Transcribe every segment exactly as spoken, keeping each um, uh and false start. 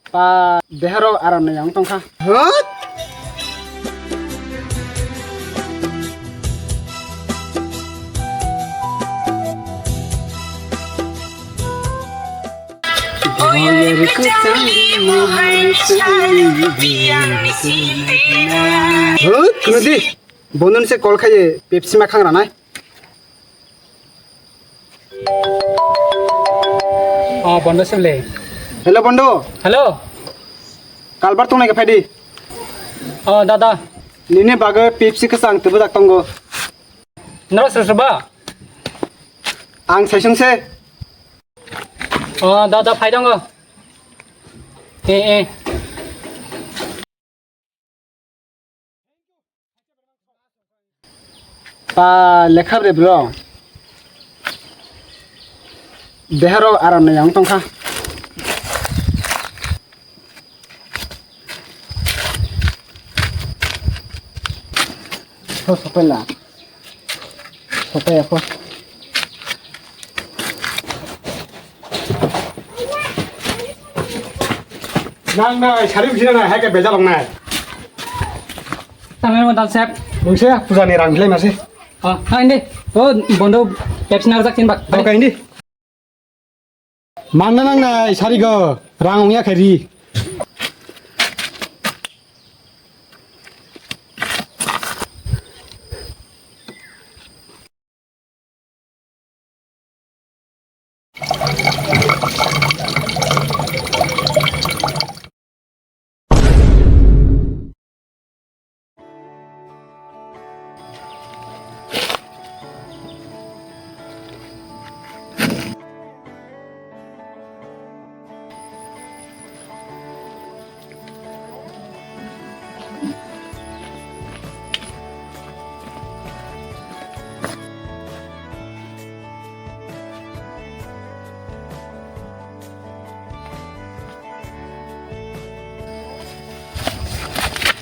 Pa, deha rok aram nai ang tongkha. Hot! Hot, khwna di. Bondo ni se call khaye, Pepsi ma khang ranai. Oh, Bondo se le. Hello, Bondo. Hello. Kalbar tongnai khe phai di. Oh, dada. Nini bagwi Pepsi kwchang tubujak tongo. Noro sorsor ba? Ang saisung se. Oh, dada, phai tongo. Eh, eh. Pa lekha bre bro. Deha rok aram nai ang tongkha. Ho, sopela. Sopela, ho. Nang na sari bisi na hai ka beja long nai. Tamo mo dal sep. Bungse puja ni rang bilai mase. Oh, ha indi. Oh, Bondo Pepsi narjak chin bak. Oke indi. Manna nang nai sari go rang ongya khe ri.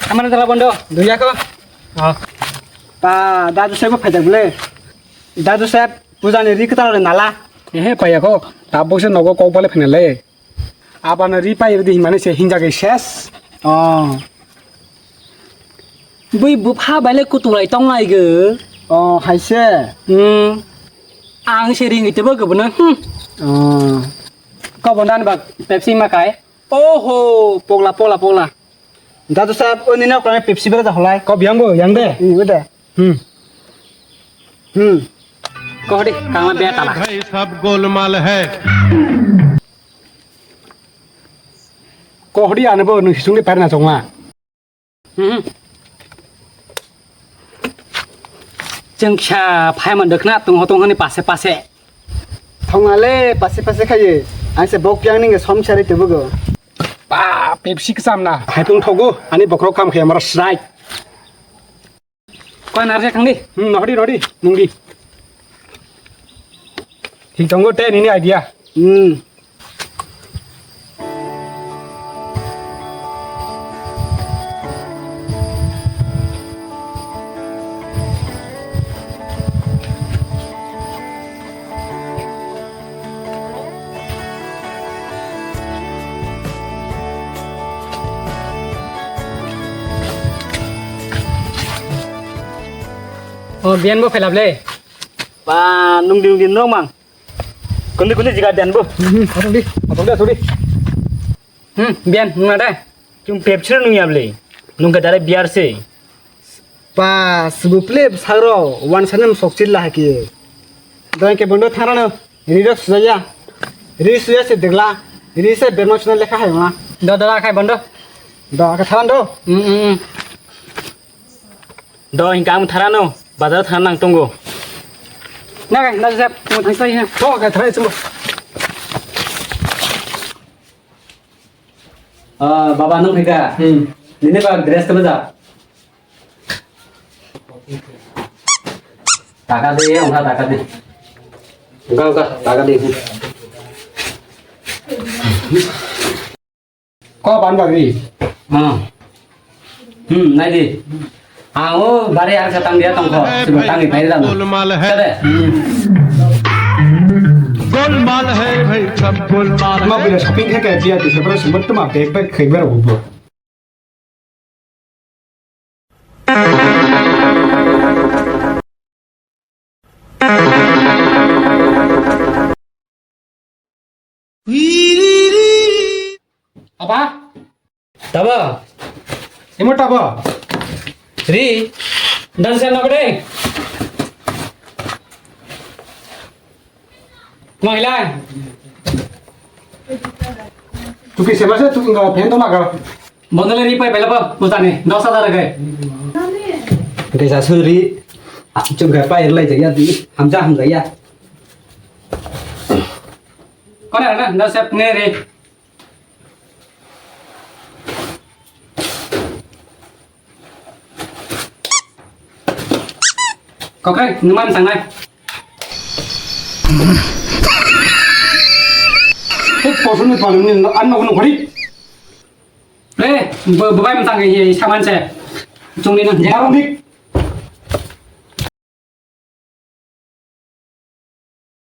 Amar dala Bondo. Duya ko. Ah. Pa, dadu sebo phai jak bole. Dadu sep, puja ni ri kwtal nala. Ehe, paiya ko. Tabuk se nogo kok bole phai nale. Abana ri pai rwdi hinmani se hinjagwi ses. Oh. Bui bupha baile kutung lai tong lai gw. Oh, hai se. Hmm. Ang se ringwi tebo gw bono. Hmm. Oh. Ko bondan bak Pepsi ma kai. Oho, pogla, pogla, pogla. Dadu sahab, o nini okra Pepsi bera da holai. Ko biyang bo, yang de. Hmm, udah. Hmm. Hmm. Ko hodi, kama beta la. भाई सब गोलमाल है। Ko hodi ane bo nung sisung de perna chongma. Hmm. Chengsa phai man dekna tong hotong hani pase pase. Thongale pase pase khaye. Aise bok yang ninge som sari tebugo. Pa, Pepsi kcham na. Hai tong thogo, ani bokrok kam khe amara srai. Koi narse thangdi. Hmm, nodi, nodi, nungdi. Thik tongo te nini idea. Hmm. Oh, biyan bo phelap le. Ba, nung di, nung di, nung mang. Kundi, kundi jiga dan bo. Hmm, atong di, atong di, atong di. Hmm, biyan, nung na da. Chung Pepsi nung yable. Nung ka dare beer se. Pa, subu ple sagro, wan sanem sok chilla haki. Doi ke bondo tharano, ri rok sujaya. Ri suya se degla, ri se bemo chuna lekha hai ma. Do, do, khai bondo. Do, ka tharan do. Hmm, hmm, hmm. Do, hinka ang tharano, bazar thana nang tongo. Na, na, jep, mo thang sai ha. To, ka tharai chungo. Ah, baba, nung phaikha? Hmm. Nini ba dress tabo ja. Taka de, ongkha taka de. Ongkha, ongkha, taka de. Ko ban bagri. Ah. Hmm, nai di. Ang o bare ar sa tang dia tong kho. Sima tang ni pai da. Golmaal hai. Sade. Hmm. Golmaal है भाई, सब गोलमाल है। Ma bila shopping khe khe biya tisa bro, sumber tuma bag bag khe bera ubo. Apa? Tabo? Imo tabo? Ri, dan siya na kade? Mahilai. Tuki siapa sih? Tuki nggak pengen tuh makan. Bondole ri pai pela pa putani dos hazar kai. Desa suri. Chum kai pai lai jaya di. Hamja hamja ya. Kona na na sep ne re. Kokre numan sangnai. Hei, kosong ni palim ni, ano kono kori. Re, bo-, bobai msang ye saman se. Chungni nang. Barong dik.